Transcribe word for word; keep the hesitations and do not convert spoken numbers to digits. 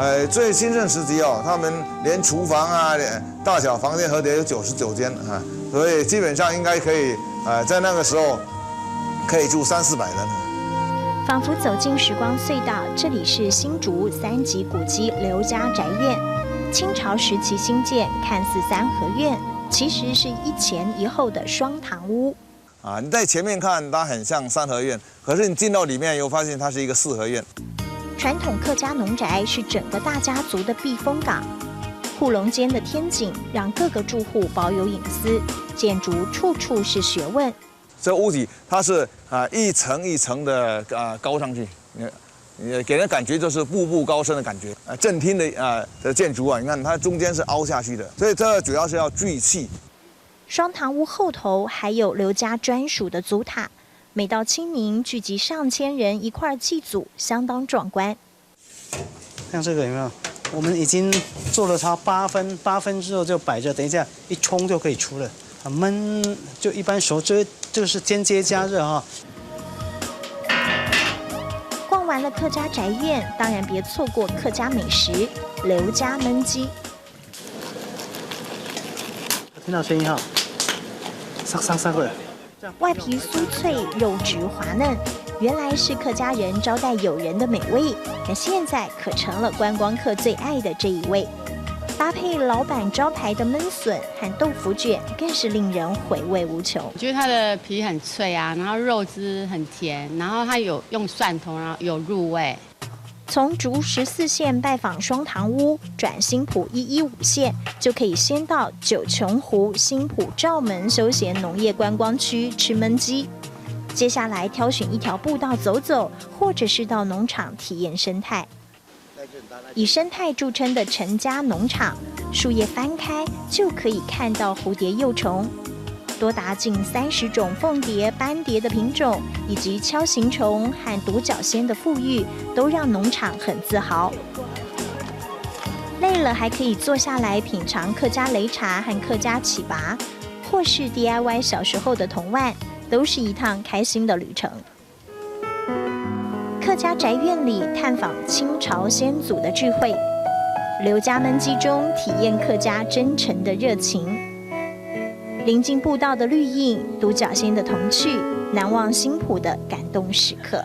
呃，最兴盛时期哦，他们连厨房啊、大小房间合起来有九十九间啊，所以基本上应该可以，呃，在那个时候可以住三四百人。仿佛走进时光隧道，这里是新竹三级古迹刘家宅院。清朝时期兴建，看似三合院，其实是一前一后的双堂屋。啊，你在前面看，它很像三合院，可是你进到里面，又发现它是一个四合院。传统客家农宅是整个大家族的避风港，护笼间的天井让各个住户保有隐私，建筑处处是学问。这屋脊它是啊一层一层的啊高上去，你你给人感觉就是步步高升的感觉。啊，正厅的啊的建筑啊，你看它中间是凹下去的，所以这主要是要聚气。双堂屋后头还有刘家专属的祖塔，每到清明聚集上千人一块祭祖，相当壮观。像这个有没有？我们已经做了差八分，八分之后就摆着，等一下一冲就可以出了。啊，焖就一般熟，这这个是间接加热哈。逛完了客家宅院，当然别错过客家美食刘家焖鸡。听到声音哈，沙沙沙过来。外皮酥脆，肉质滑嫩，原来是客家人招待友人的美味，那现在可成了观光客最爱的这一味。搭配老板招牌的焖笋和豆腐卷，更是令人回味无穷。我觉得它的皮很脆啊，然后肉汁很甜，然后它有用蒜头，然后有入味。从竹十四线拜访双塘屋，转新埔一一五线，就可以先到九琼湖新埔罩门休闲农业观光区吃焖鸡。接下来挑选一条步道走走，或者是到农场体验生态。以生态著称的陈家农场，树叶翻开就可以看到蝴蝶幼虫，多达近三十种凤蝶、斑蝶的品种，以及锹形虫和独角仙的富裕，都让农场很自豪。累了还可以坐下来品尝客家擂茶和客家糋粑，或是 D I Y 小时候的童玩，都是一趟开心的旅程。客家宅院里探访清朝先祖的智慧，刘家焖鸡中体验客家真诚的热情。临近步道的绿荫，独角仙的童趣，难忘新埔的感动时刻。